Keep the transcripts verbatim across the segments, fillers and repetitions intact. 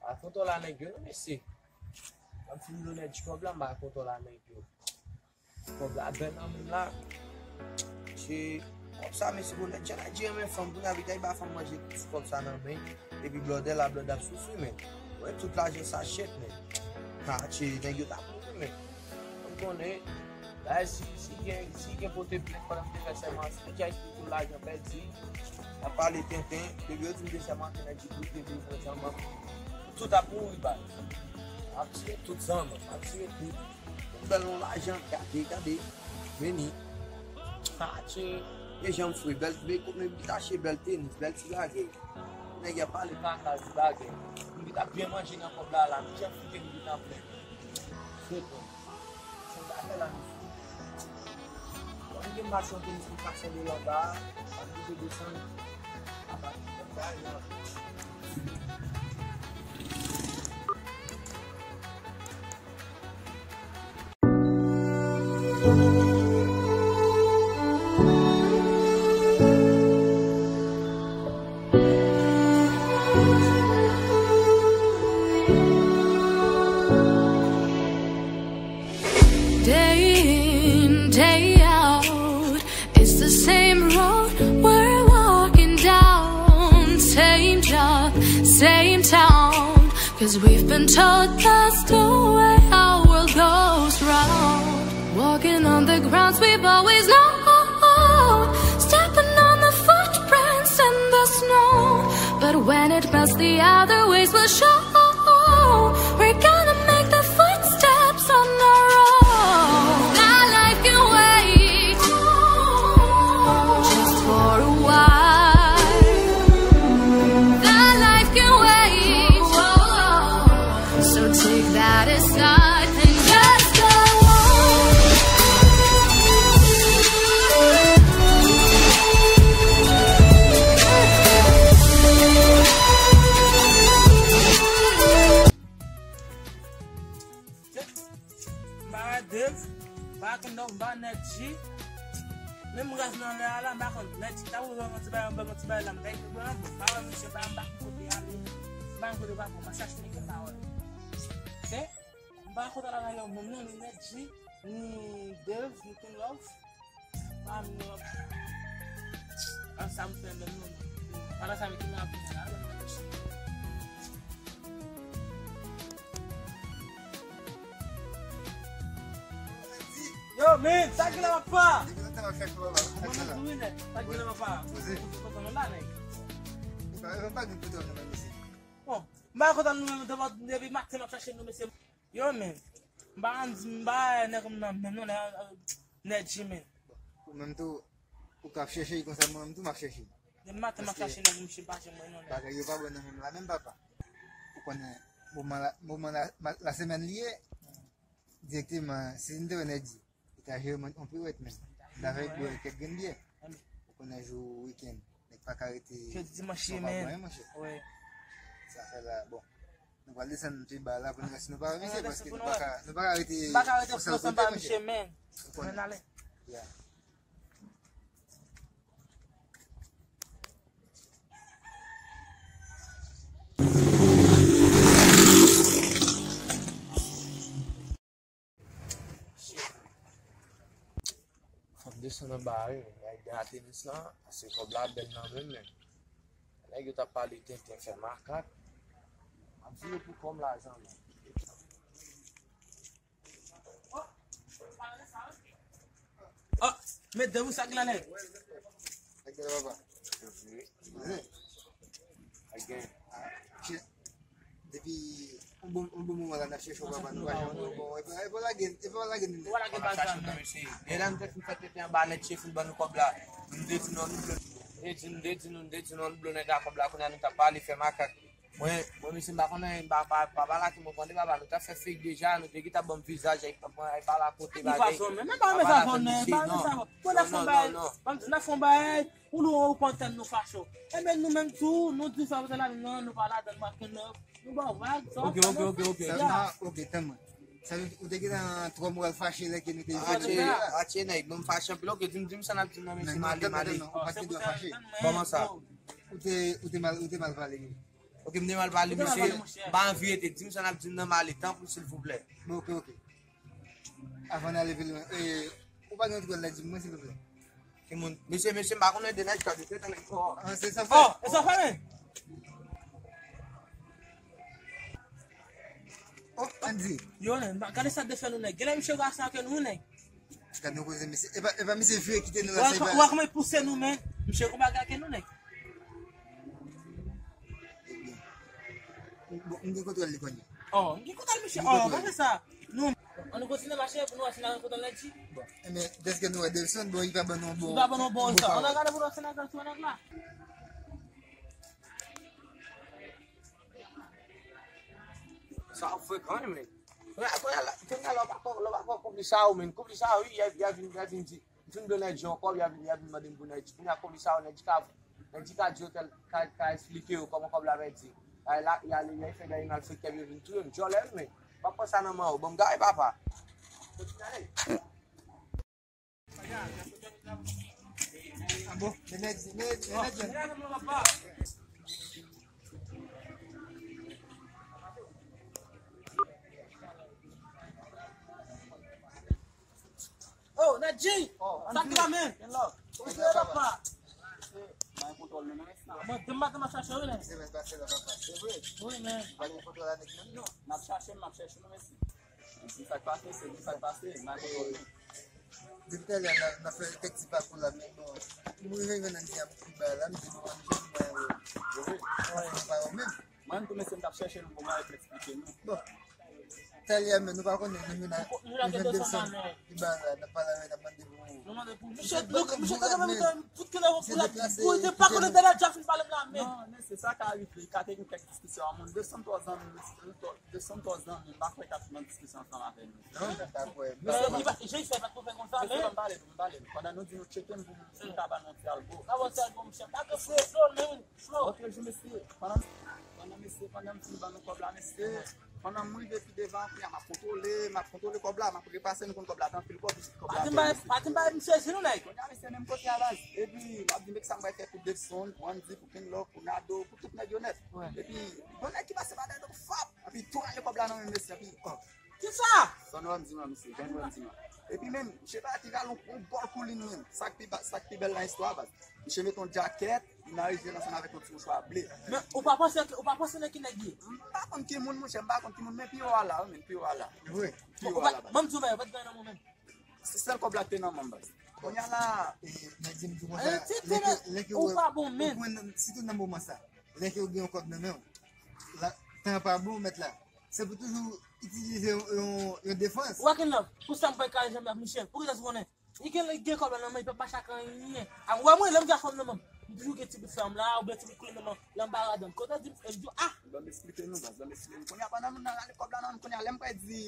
A kontan la nèg yo, non, mesye. Mwen fin donnen ti kòb la, m ba kontan la nèg yo. Kòb la bèl nan men m la. Se kòb sa, mesye, bon, nèg Jan Ayiti renmen fanm, kounye a vit ay ba fanm manje sou kòb sa nan men. Epi blòdè la, blòdè ap soufri, men. Wè, tout lajan sa chèk, men. Ha, tche, nèg yo t ap mouri, men. Ou konnen, la, si, si gen, si gen pote plent pandan m te fè sèman, si nèg Jan Ayiti pou lajan pèdi, n ap pale tenten, depi yo di m te sèmante nèg ki pou te vin pran zanman. Tout ap mouri, baz. Ap tire tout zanman, ap tire tout. Bèl yon lajan, gade, gade. Vini. Sa tche. E jan m fre, bèl, men kote m vin achte bèl tenis, bèl ti bagay. Nèg y ap pale kaka, ti bagay. M vin ap byen manje nan kòb la, la. M jan fouke m vin ap plen. Se bon. Se bagay la, mesye. Bon, m gen m achte yon tenis pou kase de l anba, m ap vin desann. Apa, bagay la. Day in, day out, it's the same road we're walking down. Same job, same town. 'Cause we've been told that's the way our world goes round. Walking on the grounds we've always known. Stepping on the footprints in the snow. But when it melts, the other ways will show. We're gonna make the footsteps on our own. That life can wait. Just for a while. That life can wait. So take that aside and just go on. M pa wè Dave, m pa wè Kendall, m pa wè Nèt G. Menm Raz nan lè a la, m pa konn Nèt G ta pou ban m ti bagay, ban m ti bagay la, m pa gen pwoblèm, m pa wè misye, m pa, m pa konn kote ale. M pa konn kote pa bon, m ap chache nèg yo m pa wè. Se, m pa konn kote la nan yon moun non, ni Nèt G, ni Dave, ni Kendall. Pa m nan ansanm fè menm non. Pandan sa, men ki mwen ap fè la, Yo, men, sa ki la papa? Depi lontan m ap chache w, papa. Mwen menm tou wi nèt. Sa ki la papa? Poze. Mwen kontan nou la, nèg. Ou pa, ou pa gen kote w nan menm isi. Bon, m pa kontan nou menm, depi, depi maten m ap chache nou, mesye. Yo, men, m pa ann di, m pa nèg m nan menm non, nèg, nèg G, men. Ou menm tou, ou ka ap chèche konsa, mwen menm tou m ap chèche. Depi maten m ap chache nèg, misye pa janm mwen non, nèg. Bagay yo pa bon nan menm la menm, papa. Ou konnen, moman la, moman la, ma-, la semèn li ye. Dirèkteman, si n te wè nèg di, li ta jere mwen yon piwèt, men. N ta fè bwè kèk grenn byè. Ou konnen jou wikenn, nèg pa ka rete san pa bwè, monchè. Sa fè la, bon. Nou pral desann pi ba la pou nou wè si nou pa wè misye, paske nou pa ka, nou pa ka rete san kote, monchè. Ou konnen. Ya. Fòk desann anba wi, nèg a tenis lan, paske kòb la bèl nan men m, men. Nèg yo t ap pale tenten, fè makak. M ap di yo pou kòm lajan, men. Oh, met de ou sa k la nèt. Sa k la papa? Depi yon bon, yon bon moman la n ap chèche w papa, nou pa janm wè w. Bon, epi, epi w lage, epi w lage nou. W lage bal sa, men. E la nou te fin fè tenten anba nèt, chèf, nou ban nou kòb la. Nou te di non, nou vle. Nou te di, nou te di, nou te di non, nou vle nèg a kòb la, kounye a nou t ap pale, fè makak. Mwen, mwen, mesye, m pa konnen, m pa, pa, pa, pa lage mwen konnen, papa, nou t ap fè fake deja, nou te gentan ban m vizaj, ay, ay, pa la kote bagay. Ki fason, men, men pa renmen sa fò, men, pa renmen sa fò. Bon, n ap fè yon bagay, ban m di, n ap fè yon bagay, ou nou, ou pantan nou fache. Enben, nou menm tou, nou di sa, nou, nou pa ladan, nou pa kenbe, nou ba w vag, sa w fè, nou fè. Sèlman, ok, tann mwen. Sa vle di, ou te gentan twò moral fache lè ke nou te jwenn ou la? Atye, atye, nèg, bon, m fache anpil, ok, di m, di m sa n ap di m nan, mesye, m ale, m ale. Ou pa t gen dwa fache. Kòman sa? Ou te, ou te mal, ou te mal pale, wi. Ok, m te mal pale, mesye. M pa anvi rete. Di m sa n ap di m nan m ale, tanpri, silvouplè. Bon, ok, ok. Avan n ale pi lwen, e, ou pa gen yon ti pral la di m mwen, silvouplè? Ki moun? Mesye, mesye, m pa konnen de nèg k ap de tèt anlè kò. Ah, se sa fè. Oh, e sa fè, men. Oh, Andy. Yo, men, gade sa de fè nou, nèg. Genlè misye wè sa ke nou, nèg. Gade nou koze, mesye. E pa, e pa misye vye kite nou la, se pa. Ou wè kòman l pouse nou, men. Misye gon bagay ke nou, nèg. Bon, m gen kontwòl li kounye a. Oh, m gen kontwòl misye. Oh, pa fè sa. Nou, ann nou kontinye mache pou nou wè si n a rankontre Nèg G. Bon, enben, dèske nou wè Delson, bon, li pa ban nou bon. Li pa ban nou bon sa. Ann gade pou nou wè si n a rankontre nèg la. Sa frekan, men. Kounye a, kounye a la, kounye a la, lè w pa kwè, lè w pa kwè koup li sa yo, men. Koup li sa yo, wi, y a, y a vin, y a vin di. M fin dwe Nèg G yon kòb, y a vin, y a vin mande m pou Nèg G. Kounye a kòb li sa yo, Nèg G ka, Nèg G ka di yo tèl, ka, ka esplike yo kòman kòb la pèdi. Y a, y a, y a fè dèyè malfektè yo vin touye m. Djòlè, wi, men. M ap pran sa nan men w. Bon, m gade papa. Kontinye ale. Ah bon, men Nèg G, men, men Nèg G. Oh, Nèg G! Oh, sa ki la, men? Gen lòt. Kote papa? Mwen kontwòl nou, men. Mwen, demen maten, m ap chache w, wi, nèg. Semèn pase la, papa. Se vre? Wi, men. Pa gen kontwòl avèk nou, non. M ap chache, m ap chache nou, mesye. Di sa k pase, se di sa k pase, m ap kontwòl nou. Depi talè a, n ap, n ap fè kèk ti pakou la, men bon, m rive jwenn Andy a m ki bay la, m di nou, Andy, jwenn mwen, yo. Yo vre? Paske nou pa yo menm. Mwen menm tou, mesye, m t ap chèche nou pou mwen eksplike nou. Bon. Talè a, men nou pa konnen, nou jwenn a, nou jwenn Delson ki bay la, n ap pale avè l, n ap mande pou. Nou mande pou misye, misye te mèt fout kenè pou la, pou li te pa konnen Donald Trump fin pale m la, men. Non, men se sa ka rive, ka te gen kèk diskisyon a moun, Delson twò zanmi, Delson twò zanmi, m pa kwè k ap nan diskisyon ansanm avè nou. Non, m pa kwè. Mesye, li pa, jan l fè, pa t pou fè konsa, men. Mesye, ban m pale nou, m pale nou. Pandan nou di nou tcheke m pou m, pou m ka ba nou yon ti algo. Ka ba yon ti algo, monchè. Pa gen fre, flo, men, flo. Ok, jou, mesye. Pandan, pandan, mesye, pandan m fin ban nou kòb la, mesye. Pandan m rive pi devan, kounye a m ap kontwole, m ap kontwole kòb la, m ap repase, nou konn kòb la, te anpil kòb, kòb la. Pa di m bay, pa di m bay misye si nou, nèg. Kounye a, mesye, menm kote a baz. Epi, m ap di, men sa m pral fè pou Delson, pou Andy, pou Kenlove, pou Nado, pou tout nèg yo nèt. Epi, gon nèg ki pase pa dèyè nou, fap! Epi, tou rale kòb la nan men mesye, epi, oh. Kisa? Sa nou wè m di nou an, mesye, jan nou wè m di nou an. Epi menm, misye pa ti rale yon, yon gòl koulin menm. Sa k pi ba, sa k pi bèl nan istwa a, baz. Misye mete yon djakèt, li nan rejil ansanm avèk yon ti mouchwa ble. Men ou pa panse ke, ou pa panse nan ki nèg li ye? M pa konn ki moun, monchè, m pa konn ki moun, men pi wo a la, wi, men pi wo a la. Wi. Pi wo a la, baz. Ban m di w bagay, pa t gen nan mwen menm. Se sèl kòb la k te nan men m, baz. Kounye a la, e, nèg di m di konsa, lè ke, lè ke ou pa bon menm. Sitou nan moman sa, lè ke ou gen yon kòb nan men w, la, tan an pa bon, mèt la. Se pou toujou itilize yon, yon, yon defans. Ou wè Kenlove, pou sa m pa ka janm ap misye. Pou ki sa ou konnen? Li gen, li gen kòb la nan men, li pa mache ak anyen. A, ou wè mwen, lè m gen kòb nan men m, m toujou gen ti bout fèm la, oubyen ti bout koulin nan men m, lè m pa ladan. Kote di m, e m di, ah! Ban m eksplike nou, baz, ban m eksplike nou. Kounye a, pandan nou nan rale kòb la nan, kounye a, lè m pral di,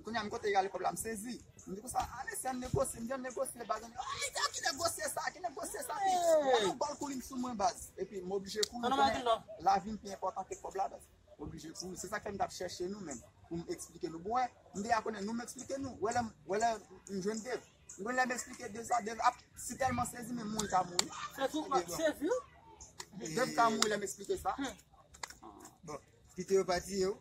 kounye a, m kote rale kòb la, m sezi. M di konsa, a, mesye, ann negosye, m di, ann negosye, baz, ann, ah, li di, ah, ki negosye sa, ki negosye sa, pi, yon gòl koulin sou mwen, baz. Epi, m oblije kouri, konnen lavi m pi enpòtan ke kòb la, baz. M oblije kouri. Se sa k fè m t ap chèche nou menm, pou m eksplike nou. Bon, wè, m deja konnen nou, m eksplike nou. Wè lè m, wè lè m jwenn Dave. M konn lè m eksplike Dave sa, Dave ap si tèlman sezi, men mouri ka mouri. Sezi ou pa sezi? Dave ka mouri lè m eksplike sa. Bon, kite yo pa tiye w.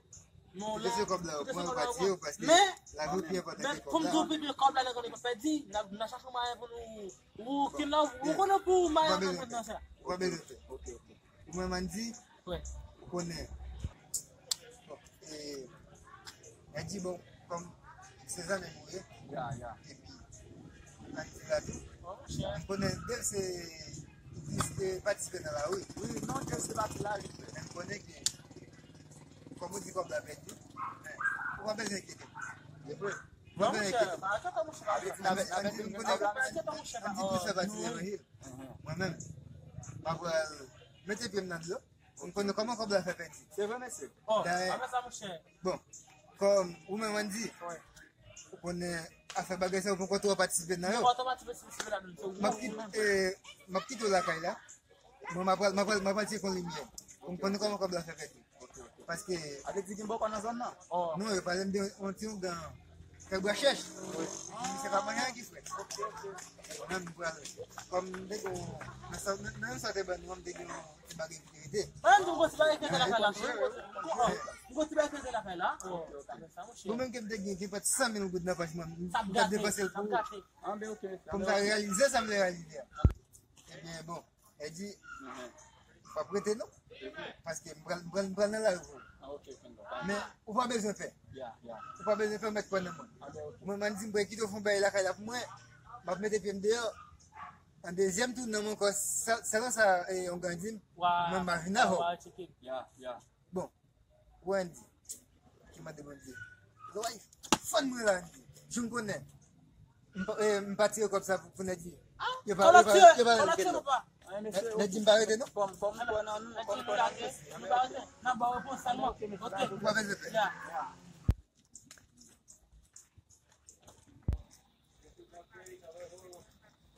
Non, kite se kòb la, yo pran yo pa tiye w, paske lavi w pi enpòtan ke kòb la. Men pou m di w pi byen, kòb la, nan konnen pa pèdi, n ap, n ap chache yon mwayen pou nou, ou ki la, ou konnen pou mwayen nan sa. Ou pa bezwen fè. Ok, ok. Ou menm Andy, ou konnen. Bon, e, Andy, bon, kòm se zanmi m ou ye, epi Andy la tou. M konnen Dave se, li se patisipan nan lari. Wi, non, Dave se pati lari. Men m konnen ke, kòm ou di kòb la pèdi, ou pa bezwen enkyete w. Se vre. Ou pa bezwen enkyete w. Andy, Andy, m konnen, Andy plis fè pati levanjil. Mwen menm, m ap pral mete pye m nan dlo. M konnen kòman kòb la fè pèdi. Se vre, mesye. Dayè, bon, kòm ou menm Andy, ou konnen afè bagay sa yo poko twò patisipe nan yo. M ap kite, e, m ap kite w lakay la. Mwen, m ap pral, m ap pral, m ap pral tcheke yon limyè. M konnen kòman kòb la fè pèdi. Paske. A vle di gen bòkò nan zòn nan? Non, yo pale m de yon ti ougan. Fè bwa chèch. Misye pa manje ki frèt. Mwen menm, m pral, kòm m te gen, nan sa, nan, nan sa te ban nou, m te gen yon ti bagay ki te rete. Mwen menm, m gon ti bagay ki rete lakay la, wi. M gon ti bagay ki rete lakay la. Mwen menm ke m te gen, ki pèt san mil goud nan pòch mwen, m t ap depanse l pou, pou m ta reyalize sa m vle reyalize a. Ebyen, bon, Eddie, w ap rete non. Paske m pral, m pral, m pral nan lari pou ou. Men, ou pa bezwen pè. Ou pa bezwen pè, mèt kwè nan mwen. Mwen, m ann di, m pral kite w fè yon bagay lakay la pou mwen. M ap mete pye m deyò. An dezyèm tou, nan mwen ankò, sa, sa, sa, e, yon gran di m, mwen, m a vin avè w. Bon, Wendy, ki mande Bondye. Lòy, fann mwen la, Wendy. Jou m konnen. M pa, eh, m pa tire kòb sa pou, pou Nèdi. Yo pa, yo pa, yo pa rete non. Nèdi m pa rete non. Fò m, fò m kwè nan nou, fò m kwè nan nou. N ap ba w repons sèlman. Ok. Ou pa bezwen pè.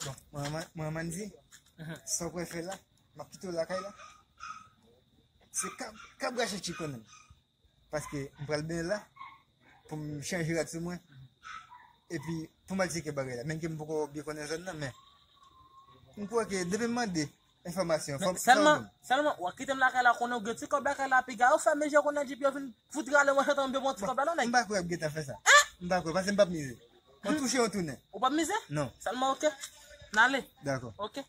Bon, mwen, mwen, mwen, mwen di, sa w pral fè la, m ap kite w lakay la. Se kab, kab rache tchik konnen. Paske m pral benyen la, pou m chanje rad sou mwen. Epi, pou m al tcheke bagay la. Menm ke m poko byen konnen zòn nan, men m kwè ke depi m mande enfòmasyon, fò m, fò m sèlman, sèlman, w a kite m lakay la, konnen w gen ti kòb lakay la, piga yo fèmen je konnen di yo vin fout rale mwen, chante m byen bon ti kòb la, non, nèg. M pa kwè y ap gentan fè sa. M pa kwè, paske m p ap mize. Mwen touche yon tounen. Ou p ap mize? Non. Sèlman, ok. N ale. Dakò. Ok.